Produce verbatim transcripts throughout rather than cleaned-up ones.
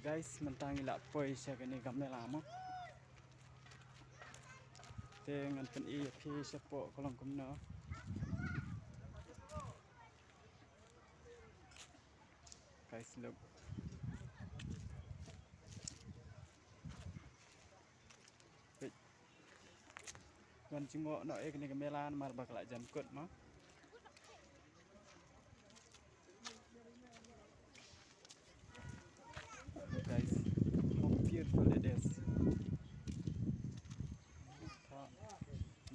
Guys, mynta ngi la poi sha kane ka mela mo. Te ngan pyni ïa phi shapoh ka long kumno. Guys, look. Wait. Wan jngoh noh ïa kane ka mela namar ba ka la jan kut mo. Guys, how beautiful it is.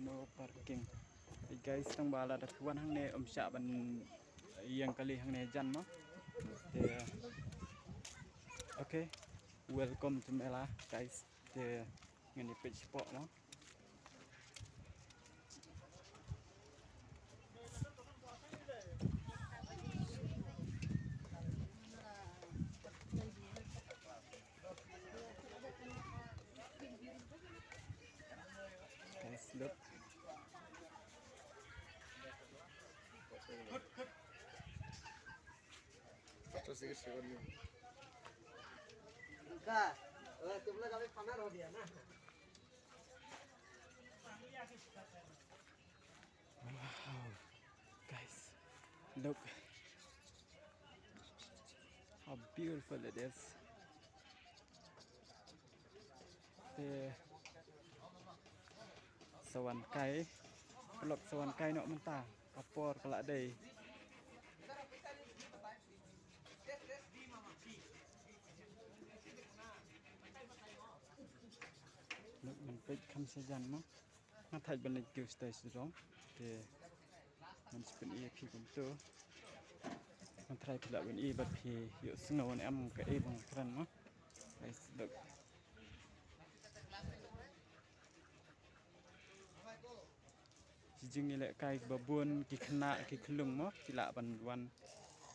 No parking. Hey guys, tang ba lada phi wan hangne ym shah ban ïeng kali hangne jan mo. Te, okay, welcome to mela guys. Te ngan ïa peit shapoh mo. Guys, look. का? अ, तुम लोग अभी खाना रो दिया ना? Wow, guys, look how beautiful it is. Te sa wan kai, paralok, sa wan kai noh mynta, ka por ka la dei. Look, ngan peit kham sha jan mo. Nga thait ban leit kiew sha tai sha jrong. Te ngan sa pyni ïa phi kumto. Ngan tharai phi lah ban i bad phi ïohsngew ne em kaei ba nga kren mo. Guys, look. Ki jingïalehkai kiba bun, ki khynnah ki khyllung mo, ki lah ban wan.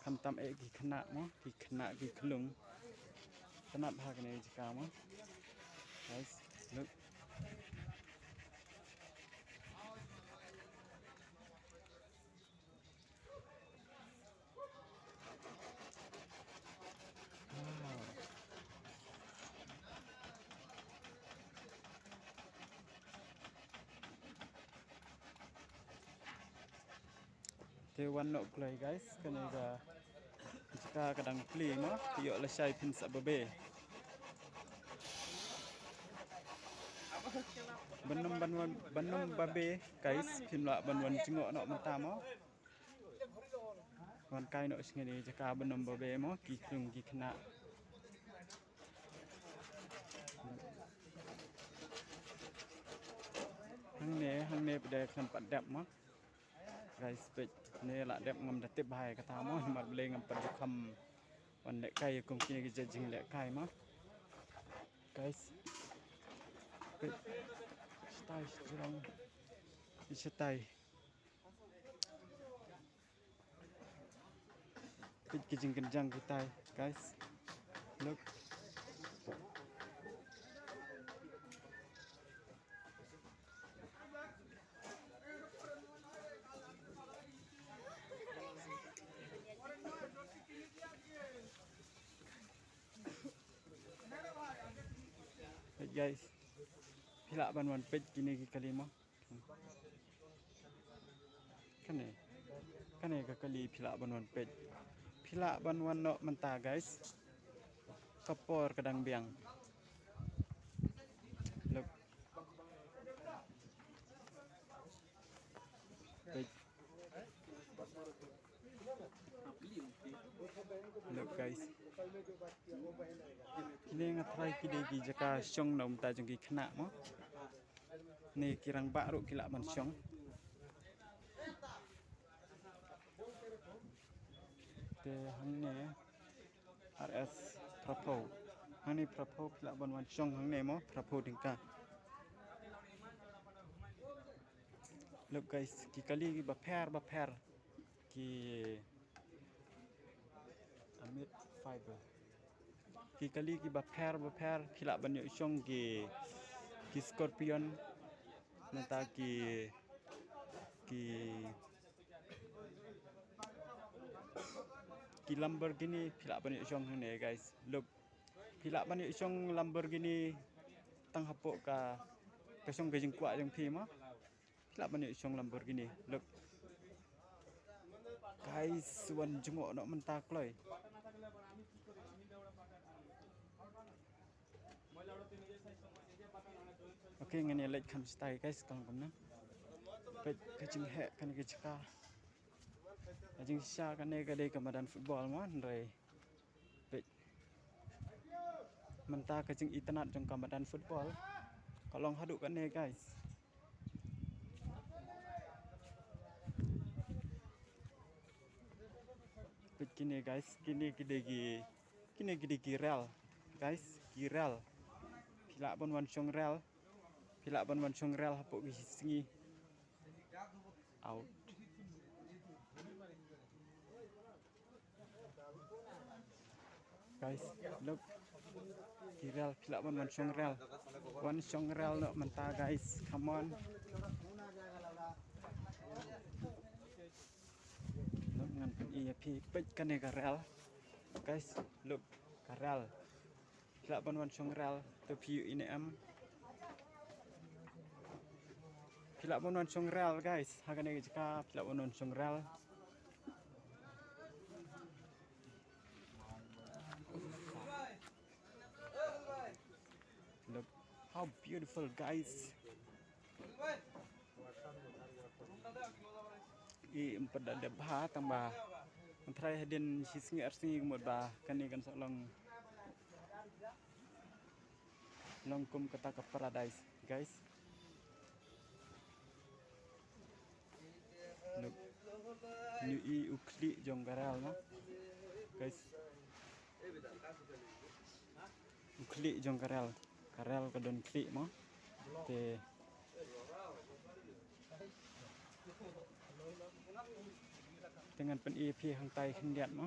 Khamtam eh ki khynnah mo, ki khynnah ki khyllung. Tnat ha kane ka jaka mo. Guys, look. Wow. Te wan noh kloi guys, kane ka jaka ka dang plie mo, te ïoh lashai phin sa babe. Ban ym ban wan, ban ym babe guys, phim lah ban wan jngoh noh mynta mo. Wan kai noh sha kane ka jaka ban ym babe mo, ki khyllung ki khynnah. Hangne, hangne pat de khlem pat dep mo. Guys, peit ne la dep, ngam da tip bha ïa kata mo, namar balei ngam pat ju kham wan lehkai kum kine ki jait jinglehkai mo. Guys, peit shatai sha jrong, shatai. Peit ki jingkynjang kitai, guys. Look. Peit guys. Phi lah ban wan peit kine ki kali mo. Kane, kane ka kali phi lah ban wan peit. Phi lah ban wan noh mynta guys. Ka por ka dang biang. Look. Peit. Look guys. Kine nga tharai ki dei ki jaka shong na mynta jong ki khynnah mo. Ne ki rangbah ruh ki lah ban shong. Te hangne R S phraphew. Hangne phraphew phi lah ban wan shong hangne mo, phraphew tyngka. Look guys, ki kali bapher bapher. Ki Amit fiber. Ki kali kiba pher ba pher, phi lah ban ïoh shong ki, ki scorpion. Nangta ki, ki, ki Lamborghini, phi lah ban ïoh shong hangne guys. Look. Phi lah ban ïoh shong Lamborghini tang hapoh ka, ka shong ka jingkwah jong phi mo. Phi lah ban ïoh shong Lamborghini. Look. Guys, wan jngoh noh mynta kloi. Okay, ngan ïa leit kham shatai guys, ka long kumne. Peit ka jingheh kane ka jaka. Ka jingshisha kane ka dei ka madan football mo, hynrei peit. Mynta ka jingitynnad jong ka madan football ka long haduh kane guys. Peit kine guys, kine ki dei ki, kine ki dei ki rel. Guys, ki rel. Phi lah ban wan shong rel. Phi lah ban wan shong rel hapoh ki sngi. Out. Guys, look. Ki rel, phi lah ban wan shong rel. Wan shong rel noh mynta guys, come on. Look, ngan pyni ïa phi, peit kane ka rel. Guys, look, ka rel. Phi lah ban wan shong rel, to phi ïohi ne em. Phi lah ban wan shong rel guys, ha kane ka jaka phi lah ban wan shong rel. Look how beautiful guys. I, ym pat da dep bha tang ba ngan tharai hadien shi sngi ar sngi ka mut ba kane kan sa long, long kum kata ka paradise guys. Look. Ngi ïohi u khlieh jong ka rel mo guys. U khlieh jong ka rel, ka rel ka don khlieh mo. Te, te ngan pyni ïa phi hangtai khyndiat mo.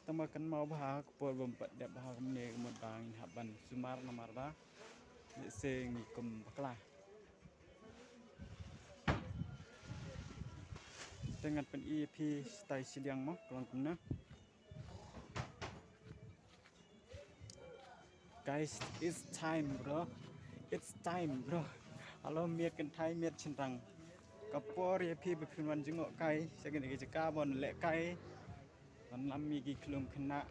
Tang ba kynmaw bha ka por bym pat dep bha kumne ka mut ba ngin hap ban sumar namar ba lehse ngi kum bakla. Te ngan pyni ïa phi shatai shiliang mo, ka long kumne. Guys, it's time bro. It's time bro. Alo miet kynthai miet shynrang. Ka por ïa phi ba phin wan jngoh kai sha kane ka jaka ban leh kai. Ban lam ïa ki khlung khynnah.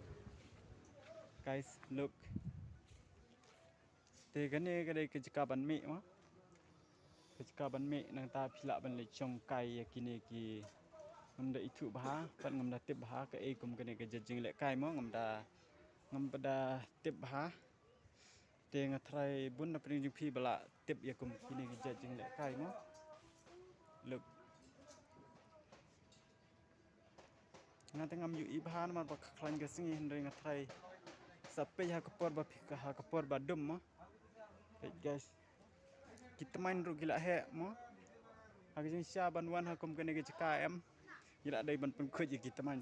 Guys, look. Te kane ka dei ka jaka ban mih mo. Ka jaka ban mih, nangta phi lah ban leit shong kai ïa kine ki. Ngam da ithuh bha, pat ngam da tip bha kaei kum kane ka jait jingleh kai mo, ngam da, ngam pat da tip bha. Te nga tharai bun na pdeng jong phi ba la tip ïa kum kine ki jait jingleh kai mo. Look. Nga te ngam ïohi bha namar ba ka khlaiñ ka sngi, hynrei nga tharai sa peit ha ka por ba phi, ha ka por ba dum mo. Peit guys. Ki tmaiñ ruh ki la heh mo. Ha ka jingshisha ban wan ha kum kane ka jaka em, ngi la dei ban pynkhuid ïa ki tmaiñ.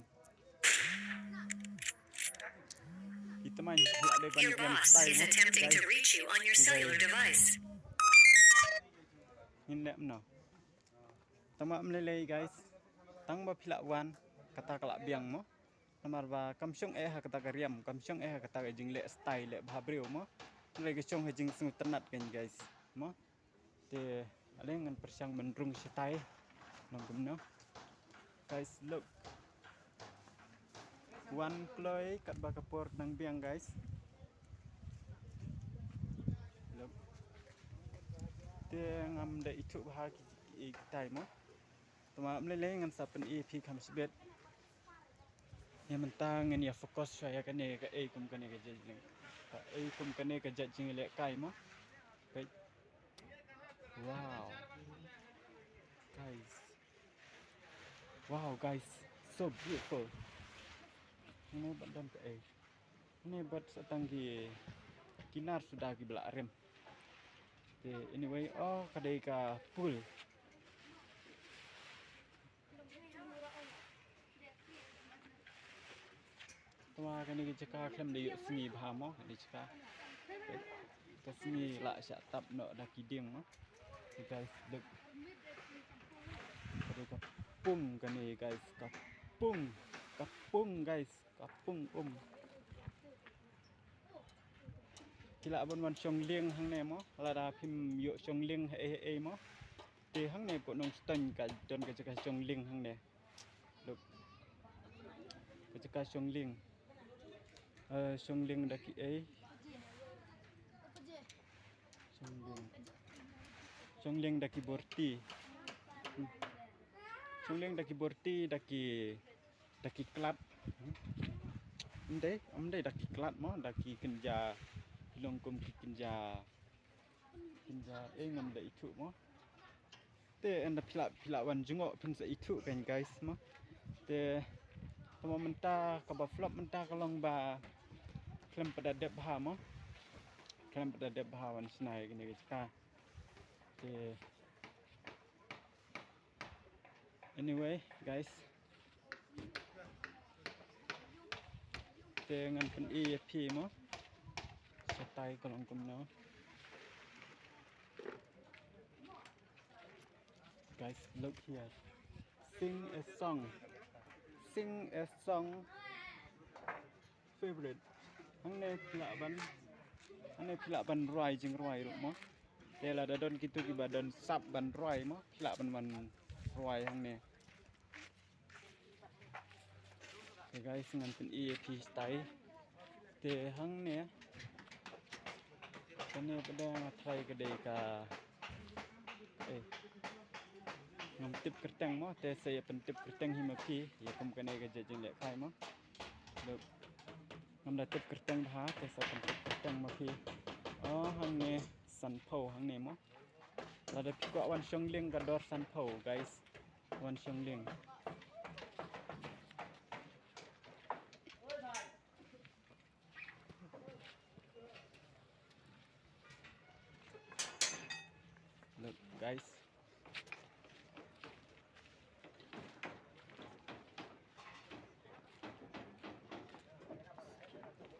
Ki tmaiñ ngi la dei ban ïa ki style mo. Guys. Ngin leh kumno. Tang ba ym lei lei guys. Tang ba phi la wan, kata ka la biang mo. Namar ba kam shong eh ha kata ka riam, kam shong eh ha kata ka jingleh style leh bha briew mo. Lei ka shong ha jingsngewtynnat kein guys mo. Te ale ngan pyrshang ban rung shatai. Nang kumno. Guys, look. Wan kloi katba ka por dang biang guys. Look. Te ngam da ithuh bha ki, ki, kitai mo. Tang ba ym lei lei ngan sa pyni ïa phi kham shibit. Ïa mynta ngin ïa focus shuwa ïa kane kaei kum kane ka jait jing, kaei kum kane ka jait jingleh kai mo. Peit. Wow. Guys. Wow guys. So beautiful. Hangne bad don kaei. Hangne bad sa tang ki kinar suda kiba la rim. Te anyway, oh, ka dei ka pool. Tang ba kane ka jaka khlem da ïoh sngi bha mo, kane ka jaka. Ka sngi la shah tap noh da ki dieng mo. Hey guys, look. Ka dei ka pung kane guys, ka pung, ka pung guys. Ka pung um. Phi lah ban wan shong lieng hangne mo, lada phim ïoh shong lieng ha ei ha ei mo. Te hangne hapoh Nongstoiñ ka don ka jaka shong lieng hangne. Look. Ka jaka shong lieng. Eh, shong lieng da ki ei. Shong lieng. Shong lieng da ki borti. Hmm. Shong lieng da ki borti, da ki, da ki klat. Hmm. Ym dei, ym dei da ki klat mo, da ki kynja, ki long kum ki kynja. Kynja, eh, ngam da ithuh mo. Te ynda phi lah, phi lah wan jngoh phin sa ithuh kan guys mo. Te tang ba mynta kaba flop mynta ka long ba khlem pat da dep bha mo. Khlem pat da dep bha wan shna ïa kane ka jaka. Te anyway guys, te ngan pyni ïa phi mo. Shatai ka long kumno. Guys, look here. Sing a song. Sing a song. Favorite. Hangne phi lah ban, hangne phi lah ban rwai jingrwai ruh mo. Te lada don kito kiba don sap ban rwai mo, phi lah ban wan rwai hangne. Te guys, ngan pyni ïa phi shatai. Te hangne, kane pat nga tharai ka dei ka, eh, ngam tip kyrteng mo, te sa ïa pyntip kyrteng hi ma phi ïa kum kane ka jait jinglehkai mo. Dep ngam da tip kyrteng bha, te sa pyntip kyrteng ma phi. Oh, hangne sanphew hangne mo. Lada phi kwah wan shong lieng ka dor sanphew guys. Wan shong lieng. Look guys.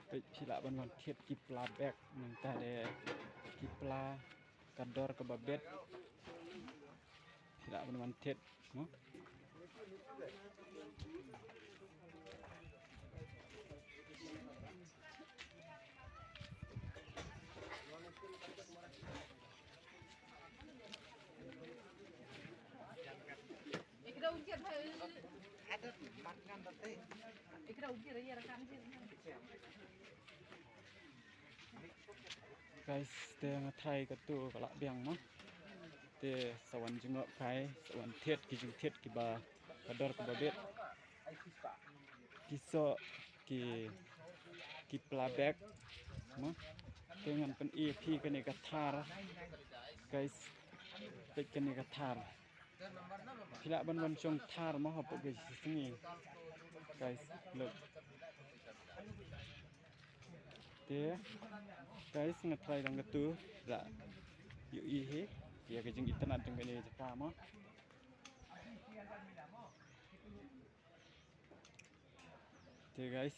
Peit, phi lah ban wan thied ki pla bek, nangta de ki pla ka dor kaba bet. Phi lah ban wan thied mo. Guys, te nga tharai katu ka lah biang mo. Te sa wan jngoh kai, sa wan thied ki jingthied kiba ka dor kaba bet. Ki soh, ki, ki pla bek mo. Te ngan pyni ïa phi kane ka thar. Guys, peit kane ka thar. Phi lah ban wan shong thar mo hapoh ka shi sngi. Guys, look. Te guys, nga tharai dang katu la ïohi hi ïa ka jingitynnad jong kane ka jaka mo. Te guys,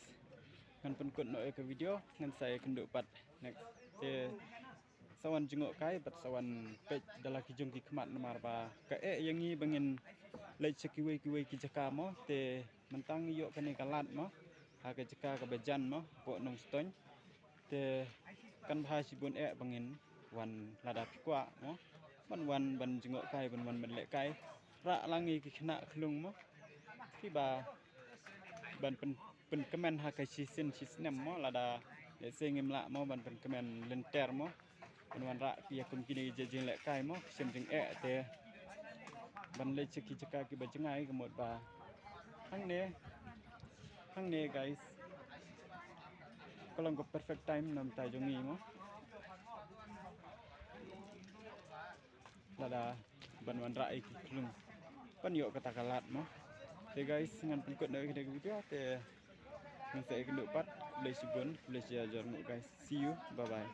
ngan pynkut noh ïa ka video, ngan sa ïakynduh pat next. Te sa wan jngoh kai bad sa wan peit da la ki jong ki khmat namar ba ka eh ïa ngi ba ngin leit sha kiwei kiwei ki jaka mo. Te mynta ngi ïoh kane ka lad mo ha ka jaka kaba jan mo hapoh Nongstoiñ. Te kan bha shibun eh ba ngin wan lada phi kwah mo ban wan ban jngoh kai, ban wan ban leh kai. Rah lang ïa ki khynnah khlung mo. Kiba ban pyn, pynkmen ha ka shisien shisnem mo, lada lehse ngim lah mo ban pynkmen lynter mo. Ban wanrah ïa kum kine ki jait jinglehkai mo, shem jingeh te ban leit sha ki jaka kiba jngai, ka mut ba hangne, hangne guys, ka long ka perfect time na bynta jong ngi mo. Lada ban wanrah ïa ki khlung ban ïoh kata ka lad mo. Te guys, ngan pynkut noh ïa kane ka video te ngan sa ïakynduh pat. Khublei shibun, khublei shibun guys. See you, bye bye.